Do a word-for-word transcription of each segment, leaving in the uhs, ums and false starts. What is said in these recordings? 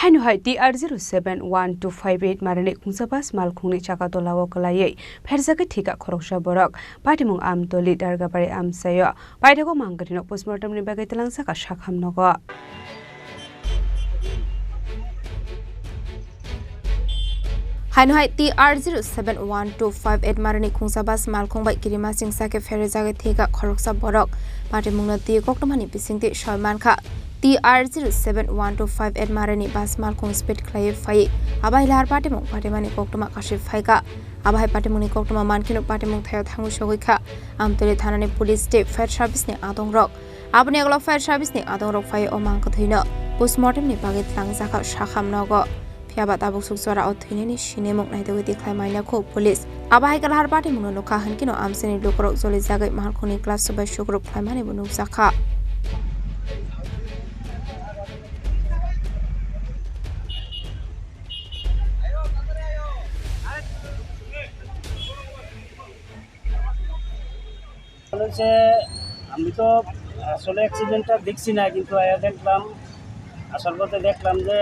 Haino hai T R zero seven one two five eight marani khungsa bus malkhungni chaka tolao kwlaiwi pherjagwi thwikha khoroksa borok. Patimung Amtoli Dargabari amchaio paithago mangkwthwino postmortemni bagwi twlangjakha sakham nogo. Haino hai T R zero seven one two five eight marani khungsa bus malkhung bai kirima singsa khe pherjagwi thwikha khoroksa borok. Patimungno twi koktwmani bisingtwi soi mankha. T R zero seven one two five eight marani bus malkhung speed khlaiwi phaiwi abai lahar patimung patimani koktwma kasui phaikha. Abo hai patimungni koktwma mankheno patimung thaio thangwi sogwi kha. Amtoli thanani police tei fire service ni adongrok. Aboni ulo fire service ni adongrok phai o mangkwthwino postmortem ni bagwi twlangjakha sakham nogo. Phiyaba tabuk suk jora o thwinani sinimung naitugwi tikhlai maina khu police. Abo hai khe lahar patimungno nukha, hinkhe no amchaini lukurok jolijagwi malkhungni glass bai sukruk khlaimani bo nukjakha. হয়েছে, আমি তো আসলে অ্যাক্সিডেন্টটা দেখছি না, কিন্তু আয়া দেখলাম, আসার পথে দেখলাম যে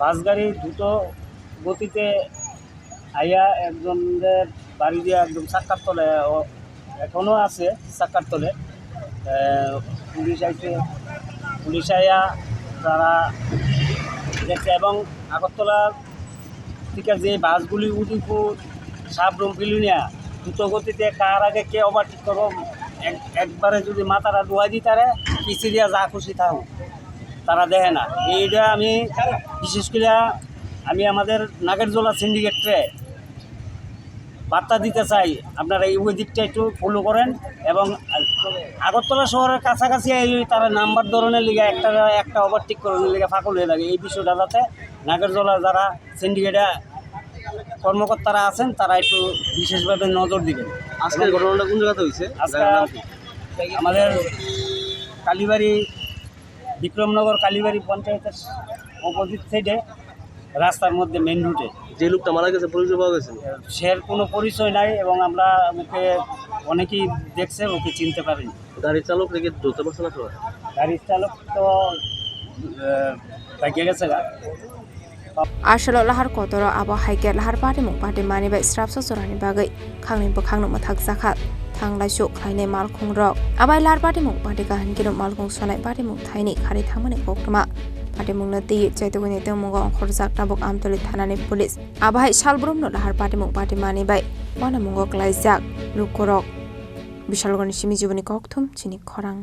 বাস গাড়ি দ্রুত গতিতে আয়া একজনদের বাড়ি দিয়ে একদম চাক্কার তলে, ও এখনো আছে চাক্কার তলে। আহ, পুলিশ আইছে, পুলিশ আয়া তারা দেখছে এবং আগরতলা থেকে যে বাসগুলি উদয়পুর, সাবরুম, বিলোনিয়া দ্রুত গতিতে কার আগে কে ওভারটেক করবো, এক-, একবারে যদি মাথাটা ডুবাই দিই তারা পিছিয়ে দিয়ে যা খুশি থাকুক, তারা দেখে না। এইটা আমি বিশেষ করে আমি আমাদের নাগেরজোলা সিন্ডিকেটরে বার্তা দিতে চাই, আপনারা এই ওই দিকটা একটু ফলো করেন এবং আগরতলা শহরের কাছাকাছি এই তারা নাম্বার ধরনের লিগে একটা, একটা ওভারটেক করানোর লিগে ফাঁকল হয়ে থাকে। এই বিষয়টা যাতে নাগেরজোলা যারা সিন্ডিকেটে কর্মকর্তারা আছেন, তারা একটু বিশেষভাবে নজর দিবেন। আজকের ঘটনাটা কোন জায়গাতে হয়েছে? আজকে জায়গার নাম কি? আমাদের কালীবাড়ি, বিক্রমনগর কালীবাড়ি পঞ্চায়েতের অপোজিট সাইডে রাস্তার মধ্যে মেইন রোডে। যে লোকটা মারা গেছে, পরিচয় পাওয়া গেছে? সে কোনো পরিচয় নাই এবং আমরা ওকে অনেকেই দেখছে, ওকে চিনতে পারেনি। গাড়ির চালক রেখে ধরতে পারছে না সবাই? গাড়ির চালক তো, আহ, ভাগিয়ে গেছে গা। Asolo lahar kotoro abo hai khe lahar patimung patimani bai srapsa jorani bagwi khangni bwkhangno mwthakjakha thanglaisu khlainai malkhungrok. Abai lahar patimung patikha hinkhe no malkhung sonai patimung thaini khari thangmani koktwma. Patimungno twi chaitugwini tongmungo ongkhorjak tabuk Amtoli thanani police. Abo hai salbrumno lahar patimung patimani bai uanamungo klaijak lukurok. Bishalgorni simi jiboni kokthum chini khorang.